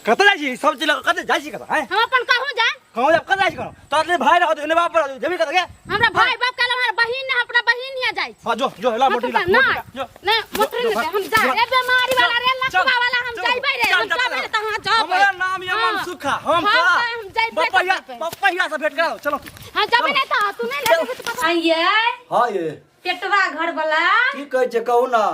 कतऽ जाइ छी सब चीज लऽ कऽ कतऽ जाइ छी कतऽ आँय हम अपन कहूँ जाए कहूँ जाब कतऽ जाइ छी कहूँ तोरा ले भाय रहत ने बाप रहत जेबी कतऽ गे हमरा भाई बाप कहल हमरा बहिन ने अपना बहिन हिया जाइ छी हाँ जो जो ला मोटरी ला हम मोटरी ला, जो नहीं मोटरी जो, नहीं हम जा जो, ए बीमारी वाला रे चल, लकवा वाला हम चल, जाइबै रे चल, हम चल, जाबै चल। त हां जाबै हमरा नाम ये हाँ। मनसुखा हम हाँ, का हम जाइबै त बपहिया जाइबै। बपहिया से भेंट कराओ चलो हां जाबै नहीं त तू नहीं ले जेबी त पता आइए हाँ ये पेटवा घर वाला की कहै छै कहू ना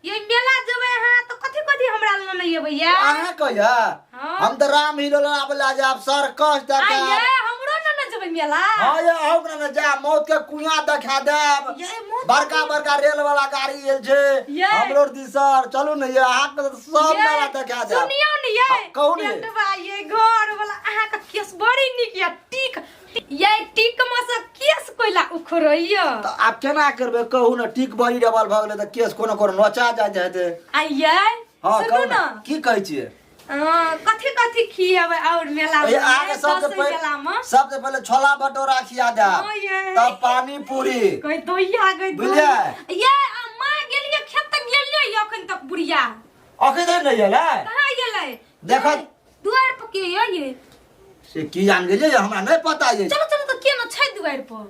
ये मेला जेबै अहाँ तऽ कथी कथी हमरा लेने एबै या अहाँ कहिया हाँ। हम तऽ राम हिलो आबे ला जाब सर्कस आइए देखाब हमरो लेने जेबै मेला हाँ ये आउ ना जा मौत के कुआं देखा देब ये मौत बड़का बड़का रेल वाला गाड़ी आयल छै ये। हमरो दिसर चलू ने ये अहाँ के तऽ सब ये, मेला देखा देब सुनियौ ने ये हाँ, कहू ने। पेटवा ये घर वाला अहाँ के केस बड़ी नीक या टीक ये टीक में से केस कोइला उखड़ैया तऽ आब केना करबै कहू ने टीक बड़ी डबल भऽ गेलै तऽ केस कोनो कोनो नोचा जाइ हेतै आइए हाँ सुनू कहू ने ने की कहै छियै हाँ, कथी कथी खिएबै और मेला ए, में अहाँके सबसे दसैँ पहिले मेला में सबसे पहिले छोला भटोरा खिया देब हाँ, ये। तब पानी पूरी गई दोइया गई बुझलियै? ये आ, माँ गेलियै खेत तक गेलियै अखन तक बुढ़िया अखन धरि नहि एलै कहाँ गेलै देखत। दुआर पर के ये से की जान गेलियै हमरा नहि पता ये चलो चलो तऽ के न छै दुआर पर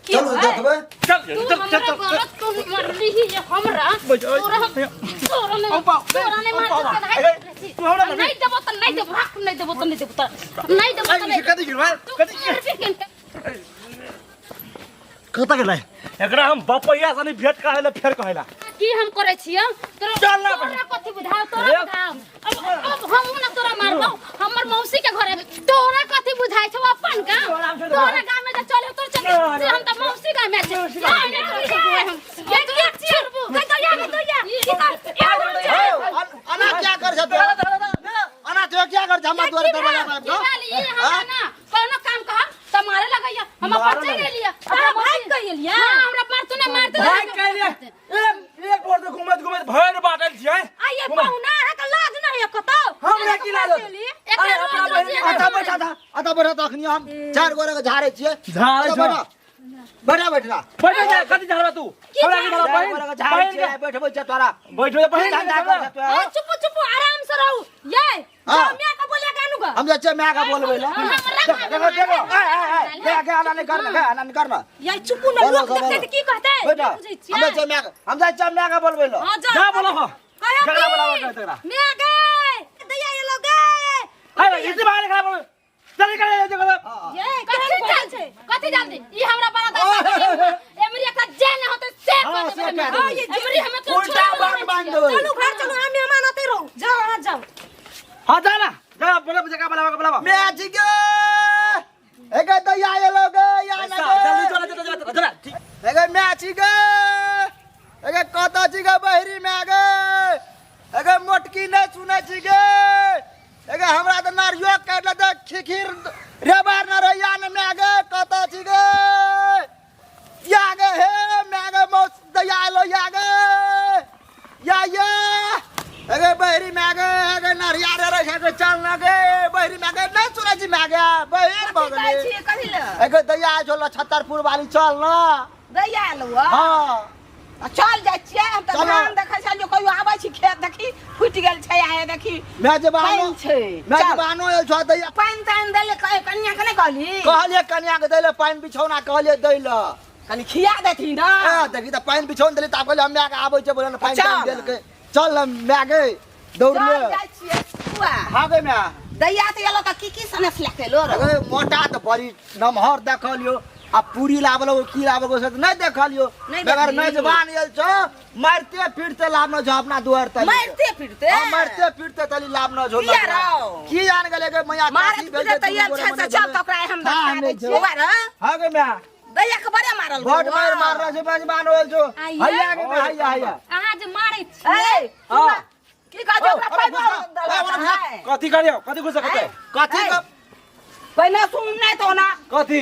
के चलू है? देखबै चल तू चल हमरा चल चल गलत तू मरली ही ये हमरा बच- तोरा तोरा ने ओ बाप रे, तोरा ने ओ मार बाप के रे। नहीं तू हमरा मारबी? नहीं देबो त नहीं देबो राख नहीं देबो त नहीं देबो त नहीं देबो त नहीं कथी गिरवा तू कथी मारबी केनते कतऽ गेलै एकरा हम बपैया से नहि भेंट कहैला फेर कहैला की हम करै छियै तोरा चल ना। तोरा कथी बुझाओ तोरा रे। बुझाओ अब हम ना तोरा मारबौ हमर मौसी के घरे तोरा कथी बुझाइ छौ अपन गाँव तोरा गाँव में जे चले तोर चले से हम त मौसी गाँव में छै नहीं नहीं तोरा छोड़बो हम ये के छोड़बो गई दोइया गई दोइया की तऽ अना क्या कर छ तू अना तो क्या कर छ हमरा द्वारे दरवाजा पर की भेल ई हमरा ना कोनो काम कहब त मारे लगैया हम मारे अपन चलि लगैया। गेलियै अहाँ भागि गेलियै? हां हमरा मार तू ना मारते भाग कैलियै एक एक बोर से घुमैत घुमैत भरि बाटल छियै आइए पहुना अहाँके लाज नहि है कतौ हमरा की लाज? एकरा अरे, अपना रोज रोज बहिन- अता बैठा था अता बैठा था अखनी हम चार गोरे के झाड़े छियै झाड़ै अतऽ छौ। बैठा बैठा बैठा बैठो जा कथी झाड़बा तू हमरा की झाड़बा चार बहिन गोरे के झाड़े बहिन छियै के बैठबै छै तोरा बैठो जा बहिन धंधा कर छ तू ए, चुप चुप आराम से रहू ये हाँ। जाओ मियाँ के बोलिया कानू का हम जाइ छियै माय के बोलबै ला हमरा देखो देखो ए ए ए देख के आना नहीं करना के आना नहीं करना ये चुपू न बोलो, लोग बोलो। देखते तऽ की कहते बैठा बुझै हम जाइ छियै छियै माय के हम जाइ छियै माय के बोलबै ला हां जा जा बोलो हो कहियो झगड़ा की? बोलाबो कर तकरा मियाँ गए दैया ये लोग गए अरे इसी बाहर खड़ा बोल चल निकल जा जगह ये कथी कथी चल छै कथी जल्दी ई हमरा बड़ा दादा एमरी एकरा जे न होते से हाँ, कर से देबै कए हम। देबै। एमरी हमे तो उल्टा बांध बांध देबै चलू घर चलू हम मेहमान आते रहू जाओ अहाँ जाओ हां जा ना जा बोला जगह बोलाबो के बोलाबो माय जी के एगे दैया एलो गे या ना जल्दी गे चल चल चल चल ठीक एगे माय छी गे एगे कतऽ छी गे बहिरी माय गे एगे मोटकी नहि सुनै छी गे एगे हमरा तऽ नारियो काटि लेतै खिखिर रेबार न रहिया ने माय गे कतऽ छी गे या गे हे माय गे मौस दैया एलो या गे या ये एगे बहिरी माय गे एगे नरिया रे रहे गे चल ना गे बहिरी माय गे नहि सुनै छी माय गे बहिर भऽ कहै गेलै छियै कथी लए एगे दैया छौ छतरपुर वाली चल ना दैया एलौ हँ? हाँ आ चल जाइ छियै हम तऽ चलो। धान देखै छलियै कहियो आबै छी खेत देखी फुटि गेल छै आए देखी मेजबानो पानि छै चल। मेजबानो आयल छौ दैया पानि तानि देले कनिया के नहि कहली कहलिए कनिया के दैले पानि बिछौना कहलिए दैले कनि खिया देथिन ना ए देखी तऽ पानि बिछौन देली तऽ आब कहलिए हम माय के आबै छै बोले ने पानि चल। तानि देलकै चल ने माय गे दौड़ चल ले जाइ छियै बुआ हाँ गे माय दैया तऽ एलो तऽ की की सनेस लए के एलो रौ अरे मोटा तऽ बड़ी नमहर देखलियो आ पूरी लाबल की लाबल से तऽ नहि देखलियो नहि बगैर देखली। मेजबान आयल छौ मारिते फिरते लाबनो छौ अपना दुआर तली मारिते फिरते हाँ, मारिते फिरते तली लाबनो छौ किया रौ? की जान गेलै गे मैया मारत काकी भेल फिरते छै, तऽ आयल दुनू छै गोरे से चल तऽ ओकरा हम हाँ, देखा नहि दै छौ। छियै बौआ रौ हाँ गे माय दैया के बड़े मारल बड मार मार रहल छै मेजबान होल छौ आइये। हैया गे माय, हैया हैया अहाँ जे मारै छियै ए हाँ की कहै छै ओकरा ओ, पैदल ओ, ओ, देलक है? कथी करियो कथी गुस्सा करते कथी ऐ। के पहिने सुन नहि तो ना कथी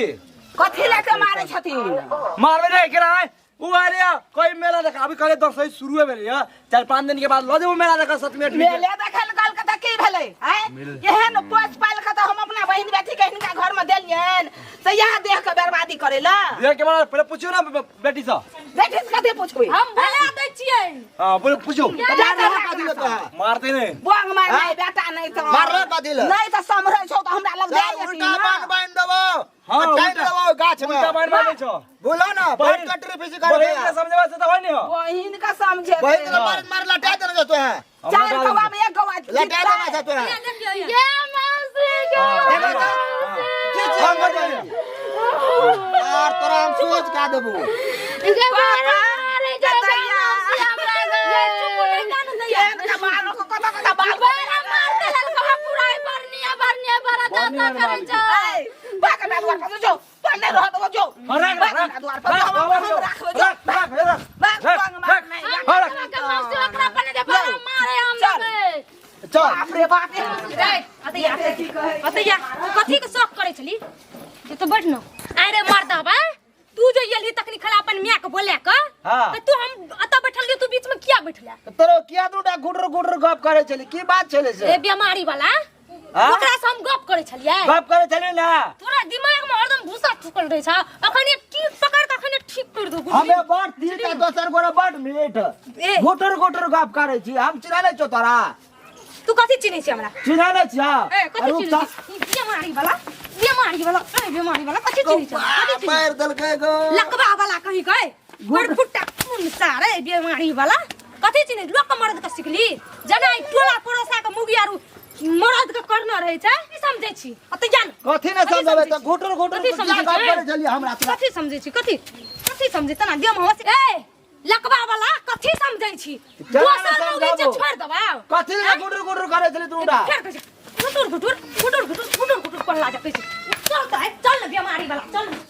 कथी लए के मारै छथिन मारबे नहीं केना है उ आले कोई मेला देखा अभी कहले दसैँ शुरू भेलै है 4-5 दिन के बाद ल जेबो मेला देखा 7 मिनट मेले देखै लए कहलकै तऽ की भेलै आँय एहन पोस पालि कऽ तऽ हम अपना बहिन बेटी के हिनका घरमे देलियनि से इएह देह के बर्बादी करै लए देख के मारा पहले पूछियो ना बेटी से बेटी से कथी पूछबी? हम बोला दै छियै। हां बोल पूछो। जा मारलो कथी ले तोरा? मारते नहीं। बोंग मार नहीं बेटा नहीं तो। मारलो कथी ले? नहीं तो समझै छौ तो हमरा लग जाय उल्टा बान बांध देबो। हाँ, टांग उल्टा। देबो गाछ में। उल्टा बांध बांधे छो। बोलो ना बहिन बहिन कटरी पीछे कर बहिन के समझबा से तो होय नहीं हो। बहिन का समझे। बहिन के मार मार लटा देना जो है। चार कौआ में एक कौआ लटा देना जो है। ये मौसी के देखो तो की चीज हम कर दे। और तोरा हम सोच का देबो। ये मारे मारे जे मौसी हमरा ये चुप नहीं कान दैया। के बाल को कता कता बाल बड़ा मार देलक कहा पुराई बरनिया बरनिया बड़ा दाता करै छै। ए बाक ना द्वार पर जो पर नहीं रहत वो जो। रख बाक रख ना द्वार पर जो, रख हम राखबो जो। रख रख रख बाक रख, बांग मार रख, नहीं हाँ, रख। के मौसी ओकरा पने जे बड़ा मारे हम चल। के। चल। बाप रे बाप। अतैया अतैया तू कथी के शौक करै छली? ये तो बैठ न। अरे मर्दबा तू जो एलही तखनी खला अपन माय के बोला के हाँ। त तू हम अतऽ बैठल रहियो, तू बीच में किया बैठला? तोरो किया दूटा गुडर गुडर गप करे छली? की बात छले से? ए बेमारी वाला हाँ? ओकरा से हम गप करै छलियै। गप करे छली ना? तोरा दिमाग में हरदम भूसा ठुकल रहै छ। अखन एक ठीक पकड़ के अखन ठीक कर दो। हमे बड़ तीन टा दोसर गोरा बड़ मीठ ए। गुटर गुटर गप करे छी। हम चिन्है नै छौ तोरा। तू कथी चिन्है छी हमरा? चिन्है नै छियै? ए कथी रुक चिन्है छी? ई बेमारी वाला बेमारी वाला ए बेमारी वाला कथी चिन्है छी? कथी चिन्है? मार देलकै गो। लकवा वाला कहीं गए बड़ फुट्टा कुन सारे बेमारी वाला कथी चिन्है? लोक के मर्द के सिखली जना ई टोला पड़ोसा के मुगी आरू मर्द के करना रहै छै। की समझै छी? अत जान कथी नै कथी समझबै समझै त छी? गुटर गुटर कथी किया समझै गप छी? करे छली हमरा से? कथी समझै छी? कथी कथी समझै तना देह में हँसी। ए लकवा वाला कथी समझै छी? चल ना दोसर मौगी जे समझाबो। छोड़ देबा। कथी ले गुटर गुटर करे छली तू उड़ा? फेर कहै छै गुटुर गुटुर गुटुर गुटुर गुटुर गुटुर पहला जकै छै। चल त चल न बेमारी वाला चल।